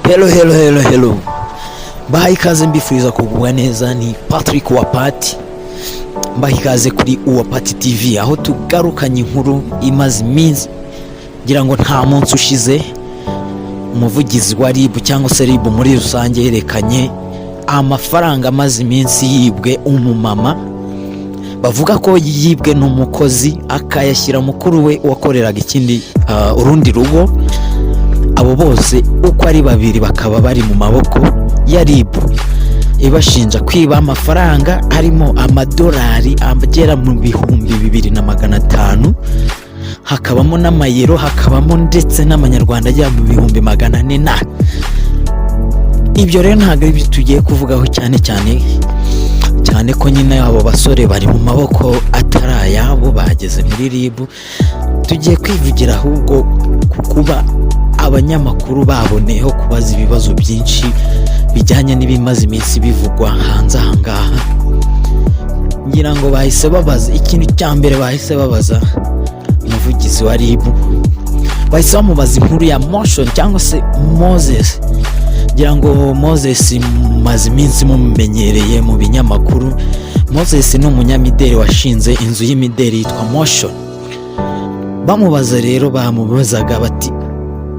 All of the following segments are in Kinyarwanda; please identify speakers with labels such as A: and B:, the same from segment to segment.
A: Hello, hello, hello, hello! Mbahaye ikaze, mbifuriza kugubwa neza. Ni Patrick Wapati, mbaha ikaze kuri Uwapati TV, aho tugarukanye inkuru imaze iminsi, ngira ngo nta munsi ushize umuvugizi wa RIB cyangwa se RIB muri rusange yerekanye amafaranga amaze iminsi yibwe umumama bavuga ko yibwe n'umukozi, akayashyira mukuru we wakoreraga ikindi urundi rugo. Abo bose uko ari babiri bakaba bari mu maboko ya RIB ibashinja kwiba amafaranga arimo amadolari agera mu 2500, hakabamo n'amayero, hakabamo ndetse n'amanyarwanda agera mu 400,000. Na ibyo rero ntabwo ari byo tugiye kuvugaho cyane cyane, cyane ko nyine abo basore bari mu maboko atari ayabo, bageze muri RIB. Tugiye kwivugira ahubwo ku kuba abanyamakuru baboneyeho kubaza ibibazo byinshi bijyanye n'ibimaze iminsi bivugwa hanze aha ngaha. Ngira ngo bahise babaza ikintu cya mbere, bahise babaza umuvugizi wa RIB, bahise bamubaza inkuru ya Moshion cyangwa se Moses. Ngira ngo Moses mumaze iminsi mumenyereye mu binyamakuru. Moses ni umunyamideli washinze inzu y'imideli yitwa Moshion. Bamubaza rero, bamubazaga bati: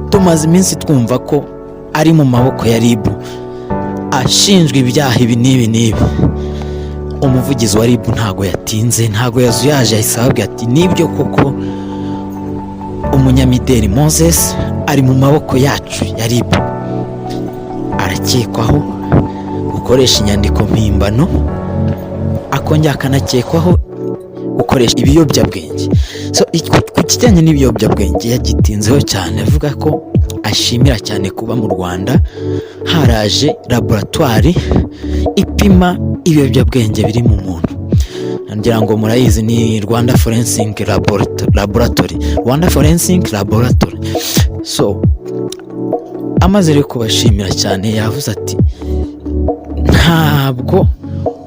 A: "Tumaze iminsi twumva ko ari mu maboko ya RIB, ashinjwa ibyaha ibi n'ibi n'ibi." Umuvugizi wa RIB ntago yatinze, ntago yazuyaje, yahise ababwira ati: "Nibyo koko, umunyamideli Moses ari mu maboko yacu ya RIB, arakekwaho gukoresha inyandiko mpimbano, akongera akanakekwaho gukoresha ibiyobyabwenge." So, ku kijyanye n'ibiyobyabwenge yagitinzeho cyane, avuga ko ashimira cyane kuba mu Rwanda haraje laboratwari ipima ibiyobyabwenge biri mu muntu. Ngira ngo murayizi, ni Rwanda Forensic Laboratory, Rwanda Forensic Laboratory. So amaze rero kubashimira cyane, yavuze ati: "Ntabwo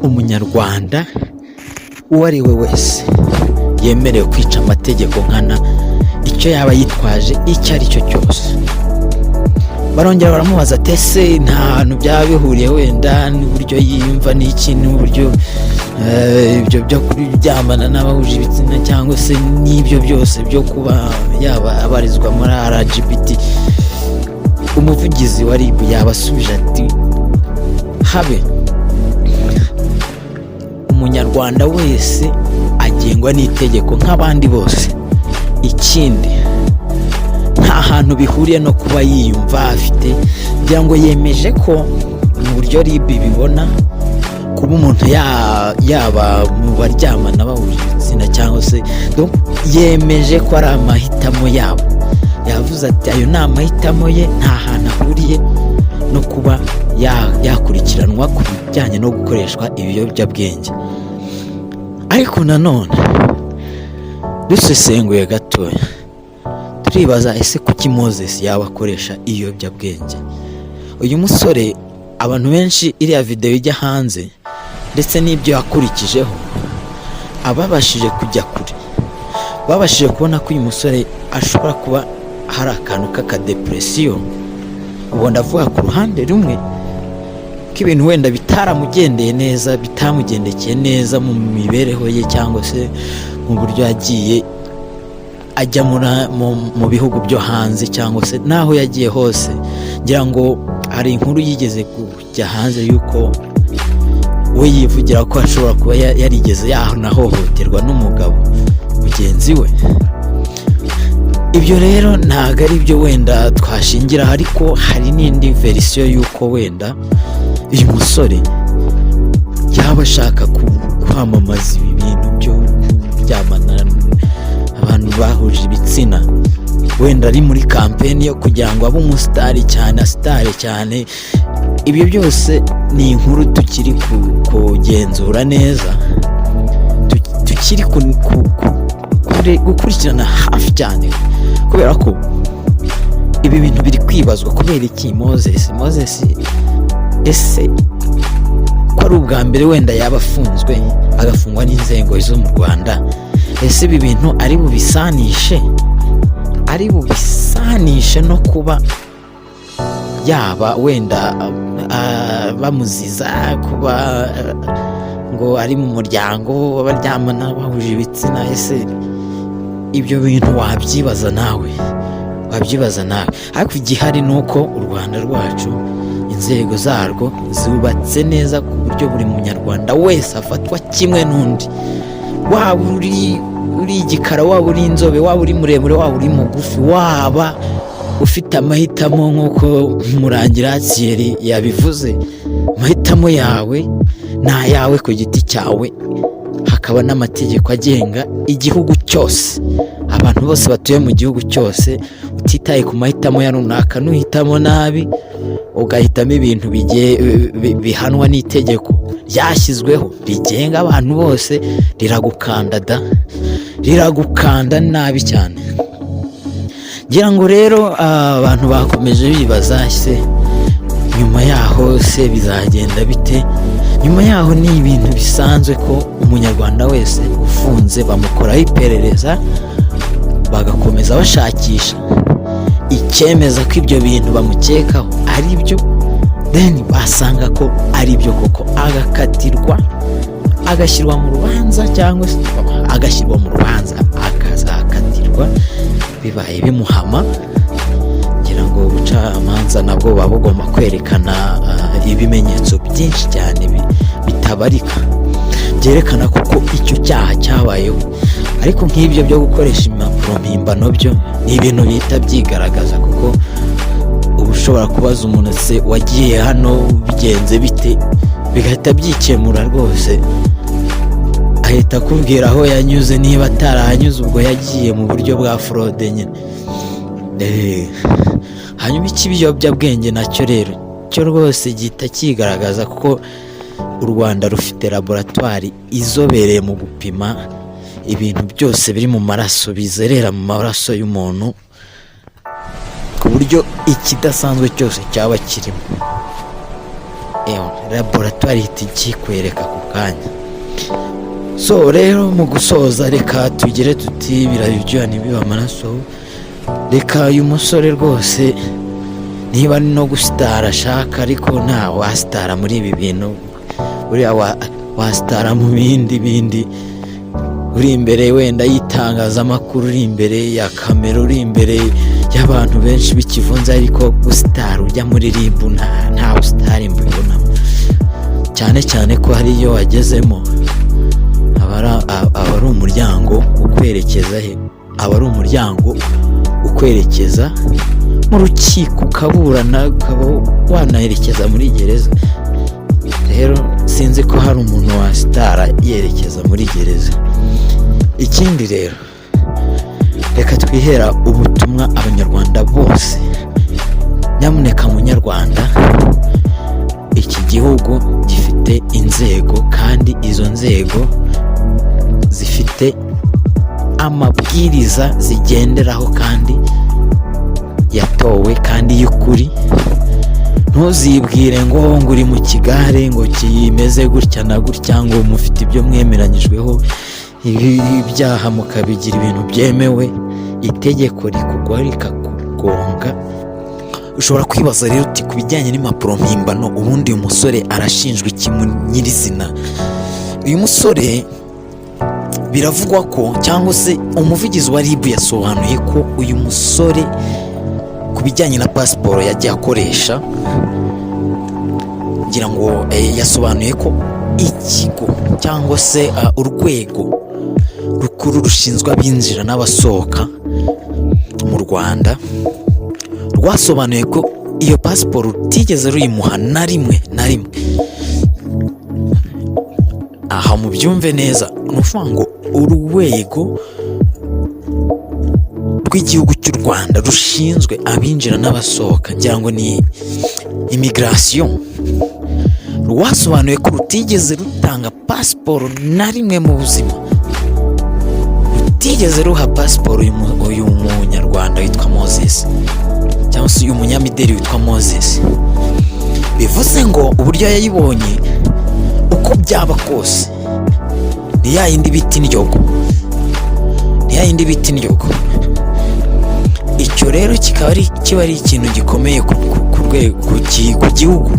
A: umunyarwanda uwo ari we wese yemerewe kwica amategeko nkana, icyo yaba yitwaje icyo ari cyo cyose." Barongera baramubaza ati: "Ese nta hantu byaba bihuriye wenda n'uburyo yiyumva n'iki, n'uburyo ibyo byo kuryamana n'abahuje ibitsina, cyangwa se n'ibyo byose byo kuba yaba abarizwa muri LGBT?" Umuvugizi wa RIB yabasubije ati: "Habe, umunyarwanda wese agengwa n'itegeko nk'abandi bose. Ikindi, nta hantu bihuriye no kuba yiyumva afite." Ngira ngo yemeje ko mu buryo RIB bibona, kuba umuntu yaba mu baryamana bahuje ibitsina cyangwa se, donc, yemeje ko ari amahitamo yabo. Yavuze ati: "Ayo ni amahitamo ye, nta hantu ahuriye no kuba yakurikiranwa ku bijyanye no gukoreshwa ibiyobyabwenge." Ariko nanone dusesenguye gatoya, turibaza: ese kuki Moses yaba akoresha ibiyobyabwenge? Uyu musore, abantu benshi, iriya videwo ijya hanze ndetse n'ibyo yakurikijeho, ababashije kujya kure babashije kubona ko uyu musore ashobora kuba hari akantu k'akadepresiyo. Ubwo ndavuga ku ruhande rumwe ko ibintu wenda bitaramugendeye neza, bitamugendekeye neza mu mibereho ye, cyangwa se mu buryo yagiye ajya mu bihugu byo hanze, cyangwa se n'aho yagiye hose. Ngira ngo hari inkuru yigeze kujya hanze y'uko we yivugira ko ashobora kuba yarigeze yanahohoterwa n'umugabo mugenzi we. Ibyo rero ntabwo ari byo wenda twashingira, ariko hari n'indi version y'uko wenda uyu musore yaba ashaka kwamamaza ibi bintu byo kuryamana abantu bahuje ibitsina, wenda ari muri campaign yo kugira ngo abe umusitari cyane, asitare cyane. Ibyo byose ni inkuru tukiri kugenzura neza, tukiri gukurikirana hafi cyane, kubera ko ibi bintu biri kwibazwa: kubera iki Moses? Ese ko ari ubwa mbere wenda yaba afunzwe, agafungwa n'inzego zo mu Rwanda, ese ibi bintu ari bubisanishe no kuba Yaba wenda bamuziza kuba ngo ari mu muryango baryamana bahuje ibitsina. Ese ibyo bintu wabyibaza nawe, wabyibaza nawe. Ariko igihari ni uko u Rwanda rwacu, inzego zarwo zubatse neza ku buryo buri munyarwanda wese afatwa kimwe n'undi. Waba uri igikara, waba uri inzobe, waba uri muremure, waba uri mugufi, waba ufite amahitamo nk'uko Murangira Thierry yabivuze, amahitamo yawe ni ayawe ku giti cyawe. Hakaba n'amategeko agenga igihugu cyose, abantu bose batuye mu gihugu cyose, utitaye ku mahitamo ya runaka. Nuhitamo nabi, ugahitamo ibintu bihanwa n'itegeko ryashyizweho rigenga abantu bose, riragukanda da, riragukanda nabi cyane. Ngira ngo rero abantu bakomeje bibaza: se nyuma yaho se bizagenda bite? Nyuma yaho ni ibintu bisanzwe ko umunyarwanda wese ufunze bamukoraho iperereza, bagakomeza bashakisha icyemeza ko ibyo bintu bamukekaho ari byo. Then basanga ko ari byo koko, agakatirwa, agashyirwa mu rubanza, cyangwa se agashyirwa mu rubanza akazakatirwa bibaye bimuhama. Ngira ngo ubucamanza nabwo buba bugomba kwerekana ibimenyetso byinshi cyane bitabarika byerekana koko icyo cyaha cyabayeho. Ariko nk'ibyo byo gukoresha impapuro mpimbano byo ni ibintu bihita byigaragaza, kuko uba ushobora kubaza umuntu: "Se wagiye hano bigenze bite?" Bigahita byikemura rwose, ahita akubwira aho yanyuze. Niba atarahanyuze, ubwo yagiye mu buryo bwa fraude nyine. Hanyuma icy'ibiyobyabwenge nacyo rero, cyo rwose gihita kigaragaza, kuko u Rwanda rufite laboratwari izobereye mu gupima ibintu byose biri mu maraso, bizerera mu maraso y'umuntu, ku buryo ikidasanzwe cyose cyaba kirimo, ewa, laboratwari ihita ikikwereka ako kanya. So rero mu gusoza, reka tugire tuti: "Biraba ibyuya ntibibe amaraso." Reka uyu musore rwose, niba ari no gusitara ashaka, ariko nta wasitara muri ibi bintu. Buriya wasitara mu bindi bindi, uri imbere wenda y'itangazamakuru, uri imbere ya kamera, uri imbere y'abantu benshi b'ikivunze, ariko gusitara ujya muri RIB, nta busitari mbibonamo, cyane cyane ko hari iyo wagezemo aba ari umuryango ukwerekeza he? Aba ari umuryango ukwerekeza mu rukiko, ukaburana, ukaba wanaherekeza muri gereza. Rero sinzi ko hari umuntu wasitara yerekeza muri gereza. Ikindi rero, reka twihera ubutumwa abanyarwanda bose: nyamuneka munyarwanda, iki gihugu gifite inzego, kandi izo nzego zifite amabwiriza zigenderaho kandi yatowe kandi y'ukuri. Ntuzibwire ngo uri mu kigare, ngo kimeze gutya na gutya, ngo mufite ibyo mwemeranyijweho, ibi ibyaha mukabigira ibintu byemewe. Itegeko rikugwa rikakugonga. Ushobora kwibaza rero uti: "Ku bijyanye n'impapuro mpimbano, ubundi uyu musore arashinjwa iki mu nyirizina?" Uyu musore biravugwa ko, cyangwa se umuvugizi wa RIB yasobanuye ko uyu musore ku bijyanye na pasiporo yagiye akoresha, ngira ngo yasobanuye ko ikigo cyangwa se urwego rukuru rushinzwe abinjira n'abasohoka mu Rwanda rwasobanuye ko iyo pasiporo rutigeze ruyimuha na rimwe na rimwe. Aha mubyumve neza, ni ukuvuga ngo urwego rw'igihugu cy'u Rwanda rushinzwe abinjira n'abasohoka, ngira ngo ni immigration, rwasobanuye ko rutigeze rutanga pasiporo na rimwe mu buzima, rutigeze ruha pasiporo uyu munyarwanda witwa Moses, cyangwa se uyu munyamideli witwa Moses. Bivuze ngo uburyo yayibonye, uko byaba kose, ni ya yindi bita indyogo, ni ya yindi bita indyogo. Icyo rero kikaba ari kiba ari ikintu gikomeye ku rwego rw'igihugu. rwego ku gihugu,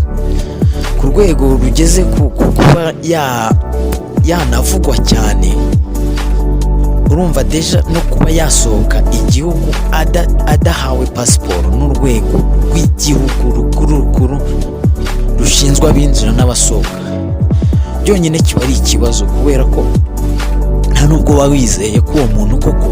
A: ku rwego rugeze ku kuba yanavugwa cyane. Urumva déjà no kuba yasohoka igihugu adahawe pasiporo n'urwego rw'igihugu rukuru rukuru rushinzwe abinjira n'abasohoka, byonyine kiba ari ikibazo, kubera ko nta nubwo uba wizeye ko uwo muntu koko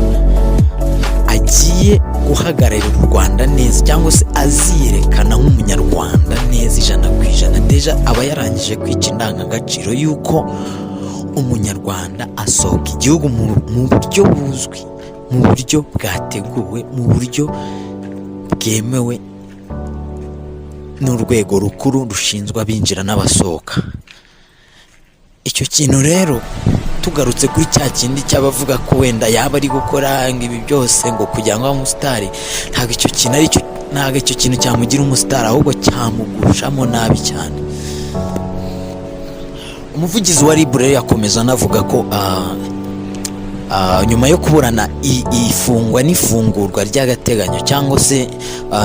A: agiye guhagararira u Rwanda neza, cyangwa se aziyerekana nk'Umunyarwanda neza 100%. Déjà aba yarangije kwica indangagaciro y'uko Umunyarwanda asohoka igihugu mu buryo buzwi, mu buryo bwateguwe, mu buryo bwemewe n'urwego rukuru rushinzwe abinjira n'abasohoka. Icyo kintu rero, tugarutse kuri cya kindi cy'abavuga ko wenda yaba ari gukora ngo ibi byose ngo kugira ngo abe umusitari, ntabwo icyo kintu ari cyo, ntabwo icyo kintu cyamugira umusitari, ahubwo cyamugushamo nabi cyane. Umuvugizi wa RIB rero yakomeza anavuga ko nyuma yo kuburana ifungwa n'ifungurwa ry'agateganyo, cyangwa se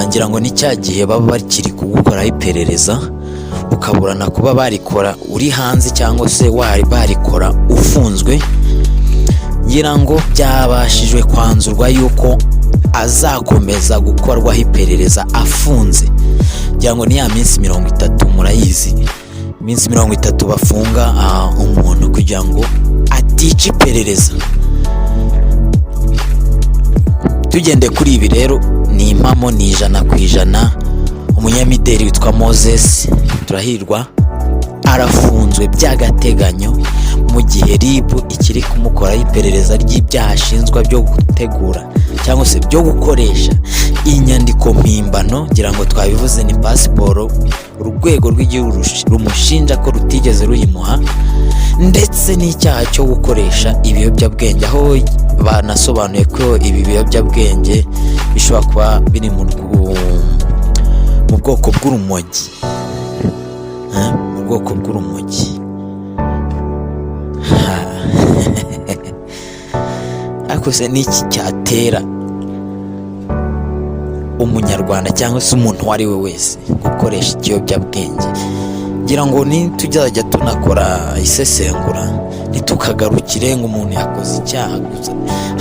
A: ngira ngo ni cya gihe baba bakiri kugukoraho iperereza, ukaburana kuba barikora uri hanze cyangwa se barikora ufunzwe, ngira ngo byabashijwe kwanzurwa yuko azakomeza gukorwaho iperereza afunze. Ngira ngo ni ya minsi 30, murayizi, iminsi 30 bafunga umuntu kugira ngo atica iperereza. Tugendeye kuri ibi rero, ni impamo, ni 100%, umunyamideli witwa Moses Turahirwa arafunzwe by'agateganyo mu gihe RIB ikiri kumukoraho iperereza ry'ibyaha ashinjwa byo gutegura cyangwa se byo gukoresha inyandiko mpimbano. Ngira ngo twabivuze, ni pasiporo urwego rw'igihugu rumushinja ko rutigeze ruyimuha, ndetse n'icyaha cyo gukoresha ibiyobyabwenge, aho banasobanuye ko ibi biyobyabwenge bishobora kuba biri mu bwoko bw'urumogi. Mu bwoko bw'urumogi. Ha. Ariko se n'iki cyatera Umunyarwanda cyangwa se umuntu uwo ari we wese gukoresha ikiyobyabwenge? Ngira ngo nitujya tunakora isesengura, ntitukagarukire ngo umuntu yakoze icyaha gusa,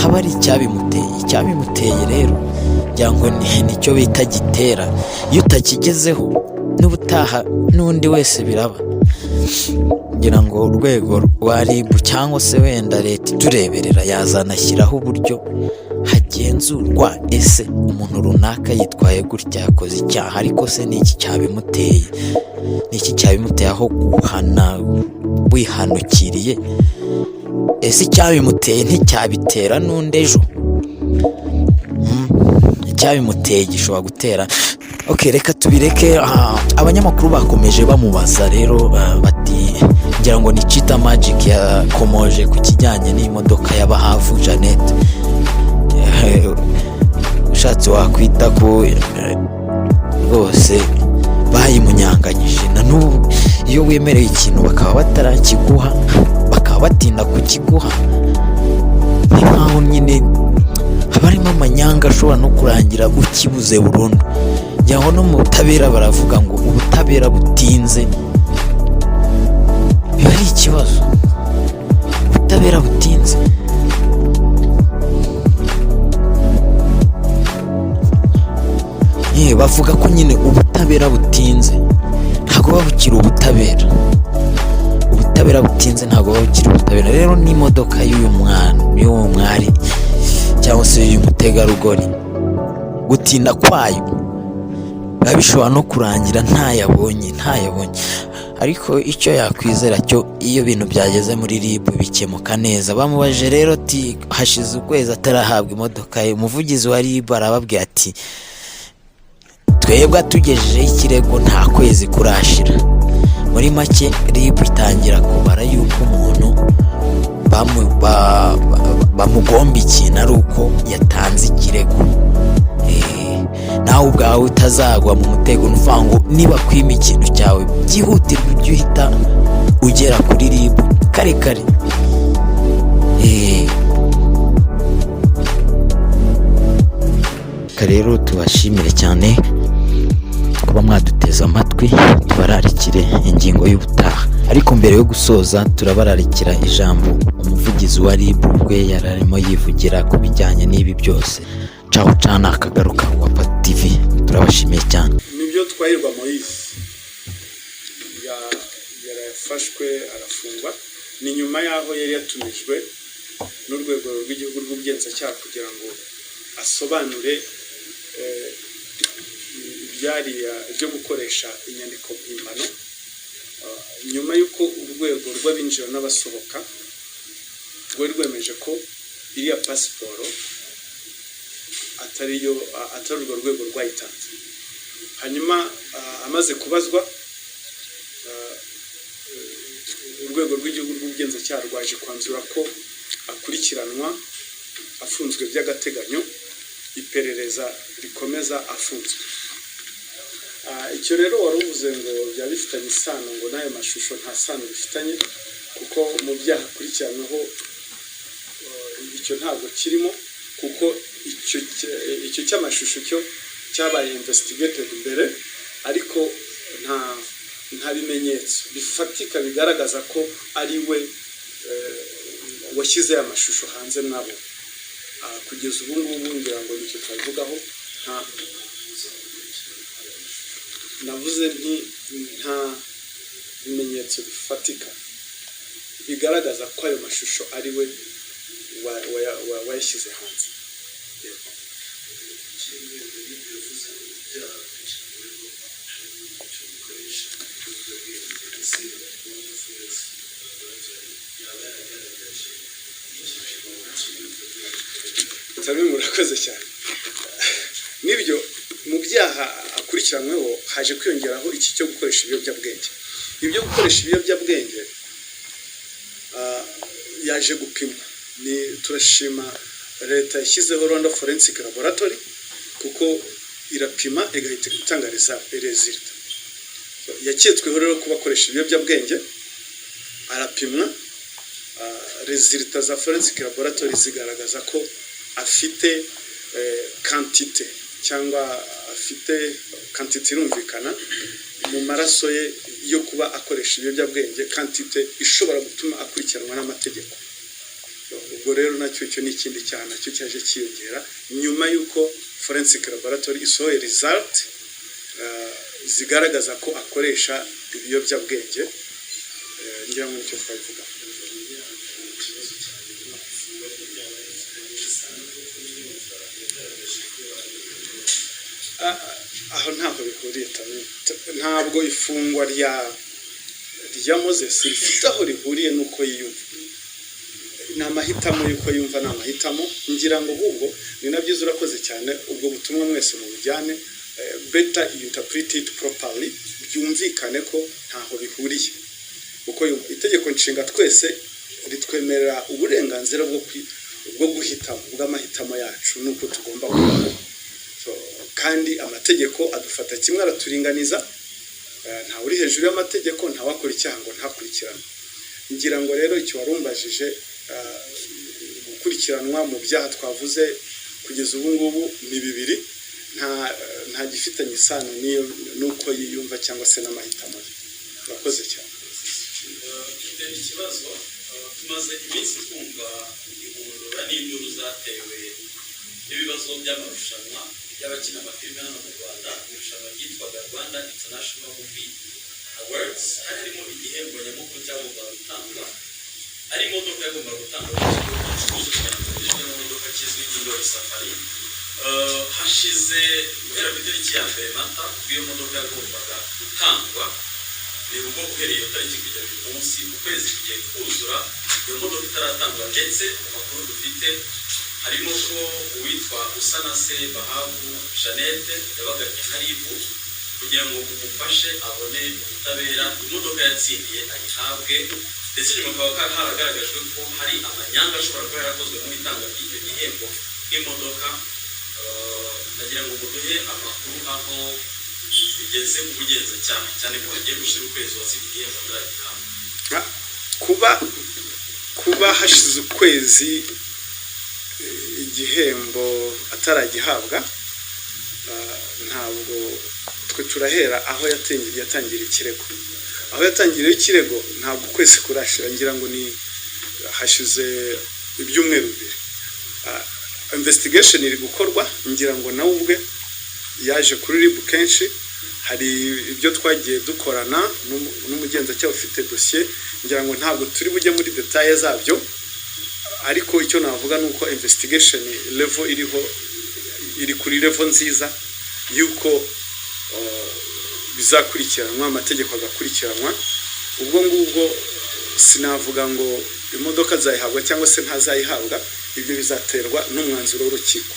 A: haba ari icyabimuteye. Icyabimuteye rero ngira ngo nicyo bita gitera. Iyo utakigezeho, n'ubutaha n'undi wese biraba. Ngira ngo urwego rwa RIB cyangwa se wenda leta itureberera yazanashyiraho uburyo hagenzurwa: ese umuntu runaka yitwaye gutya, yakoze icyaha, ariko se ni iki cyabimuteye? Ni iki cyabimuteye, aho guhana wihanukiriye? Ese icyabimuteye nticyabitera n'undi ejo? Icyabimuteye gishobora gutera. Ok, reka tubireke. Abanyamakuru bakomeje bamubaza rero, bati, ngira ngo ni Chita Magic yakomoje ku kijyanye n'imodoka ya Bahavu Jeannette. Ushatse wakwita ko rwose bayimunyanganyije. Na n'ubu iyo wemereye ikintu bakaba batarakiguha, bakaba batinda kukiguha, ni nkaho nyine haba harimo amanyanga ashobora no kurangira ukibuze burundu. Ngira ngo no mu butabera baravuga ngo ubutabera butinze biba ari ikibazo, ubutabera butinze. Ye, bavuga ko nyine ubutabera butinze ntabwo buba bukiri ubutabera. Ubutabera butinze ntabwo buba bukiri ubutabera. Rero n'imodoka y'uyu mwana, y'uwo mwari cyangwa se y'uyu mutegarugori, gutinda kwayo biba bishobora no kurangira ntayabonye, ntayabonye. Ariko icyo yakwizera cyo, iyo ibintu byageze muri RIB bikemuka neza. Bamubajije rero ati hashize ukwezi atarahabwa imodoka ye. Umuvugizi wa RIB arababwira ati twebwe atugejejeho ikirego nta kwezi kurashira. Muri make, RIB itangira kubara yuko umuntu bamugomba ikintu ari uko yatanze ikirego. Nawe ubwawe utazagwa mu mutego, ni ukuvuga ngo niba kwima ikintu cyawe byihutirwa, ujye uhita ugera kuri RIB kare kare. Reka rero tubashimire cyane ku kuba mwaduteze amatwi. Tubararikire ingingo y'ubutaha, ariko mbere yo gusoza turabararikira ijambo umuvugizi wa RIB ubwe yari arimo yivugira ku bijyanye n'ibi byose. Caho cana akagaruka wa Pati TV, turabashimiye cyane.
B: Nibyo, Twahirwa Moise yarafashwe arafungwa. Ni nyuma y'aho yari yatumijwe n'Urwego rw'Igihugu rw'Ubugenzacyaha kugira ngo asobanure ibyariya byo gukoresha inyandiko mpimbano. Nyuma y'uko urwego rw'abinjira n'abasohoka rwari rwemeje ko iriya pasiporo atariyo, atari urwo rwego rwayitanze. Hanyuma amaze kubazwa, Urwego rw'Igihugu rw'Ubugenzacyaha rwaje kwanzura ko akurikiranwa afunzwe by'agateganyo, iperereza rikomeza afunzwe. Icyo rero wari uvuze ngo byaba bifitanye isano ngo n'ayo mashusho, nta sano bifitanye, kuko mu byaha akurikiranyweho icyo ntabwo kirimo, kuko icyo cy'amashusho cyo cyabaye investigated mbere, ariko nta bimenyetso bifatika bigaragaza ko ari we washyize aya mashusho hanze mwabo. Kugeza ubu ngubu ngira ngo nicyo twabivugaho. Nta navuze nti nta bimenyetso bifatika bigaragaza ko ayo mashusho ari we wayashyize hanze. Yego.
C: Ikindi, yavuze ngo ibyaha akurikiranyweho harimo icyo gukoresha ibiyobyabwenge, ndetse yaba yaragaragaje igipimo cy'ibiyobyabwenge?
B: Tamim, murakoze cyane. Nibyo, mu byaha akurikiranyweho haje kwiyongeraho iki cyo gukoresha ibiyobyabwenge. Ibyo gukoresha ibiyobyabwenge, yaje gupimwa. Ni turashima leta yashyizeho Rwanda Forensic Laboratory, kuko irapima igahita itanga result. Yaketsweho rero kuba akoresha ibiyobyabwenge, arapimwa, result za forensic laboratory zigaragaza ko afite quantité, cyangwa afite quantité irumvikana mu maraso ye yo kuba akoresha ibiyobyabwenge, quantité ishobora gutuma akurikiranwa n'amategeko. Ubwo rero nacyo icyo ni ikindi cyaha nacyo cyaje cyiyongera nyuma y'uko forensic laboratory isohoye result zigaragaza ko akoresha ibiyobyabwenge. Ngira ngo nicyo twabivuga.
C: Ikibazo cya nyuma, ifungwa rye ryaba rifitanye isano n'uko yiyumva yagaragaje ko ari
B: Aho ntaho bihuriye, Tamim. Ntabwo ifungwa rya Moses rifite aho rihuriye n'uko yiyumva. Ni amahitamo y'uko yumva, ni amahitamo. Ngira ngo ahubwo ni na byiza, urakoze cyane, ubwo butumwa mwese mubujyane. Better interpret it properly, byumvikane ko ntaho bihuriye uko yumva. Itegeko Nshinga twese ritwemerera uburenganzira bwo guhitamo, bw'amahitamo yacu n'uko tugomba kubaho. So, kandi amategeko adufata kimwe, araturinganiza. Ntawe uri hejuru y'amategeko, ntawakora icyaha ngo ntakurikiranwe. Ngira ngo rero icyo warumbajije, gukurikiranwa mu byaha twavuze kugeza ubu ngubu ni bibiri, nta gifitanye isano n'iyo n'uko yiyumva cyangwa se n'amahitamo ye. Urakoze cyane.
D: Mfite ikibazo. Tumaze iminsi twumva ihundura n'induru zatewe n'ibibazo by'amarushanwa y'abakina amafilime hano mu Rwanda, irushanwa ryitwaga Rwanda International Movie Awards. Hari harimo igihembo nyamukuru cyagombaga gutangwa ari imodoka yagombaga gutangwa n'ikigo gicuruza cyane n'amamodoka kizwi nk'Indori Safari. Hashize guhera ku itariki ya 1 Mata ubwo iyo modoka yagombaga gutangwa, ni ubwo uhereye iyo tariki kugera uyu munsi ukwezi kugiye kuzura iyo modoka itaratangwa. Ndetse mu makuru dufite harimo ko uwitwa Usanase Bahavu Jeannette yabagannye nka RIB kugira ngo mumufashe abone ubutabera, imodoka yatsindiye ayihabwe. Ndetse nyuma hakaba haragaragajwe ko hari amanyanga ashobora kuba yarakozwe mu itangwa ry'icyo gihembo nk'imodoka. Ndagira ngo muduhe amakuru aho bigeze mu bugenzacyaha, cyane ko hagiye gushira ukwezi uwatsindiye igihembo ataragihabwa.
B: Kuba hashize ukwezi igihembo ataragihabwa, ntabwo Ntabwo twe turahera aho yatangiriye ikirego. Aho yatangiriye ikirego ntabwo ukwezi kurashira, ngira ngo ni hashize ibyumweru 2. Investigation iri gukorwa. Ngira ngo nawe ubwe yaje kuri RIB kenshi, hari ibyo twagiye dukorana n'umugenzacyaha ufite dosiye. Ngira ngo ntabwo turi bujye muri détails zabyo, ariko icyo navuga ni uko investigation level iriho iri kuri level nziza, yuko bizakurikiranwa, amategeko agakurikiranwa. Ubwo ngubwo sinavuga ngo imodoka azayihabwa cyangwa se ntazayihabwa, ibyo bizaterwa n'umwanzuro w'urukiko.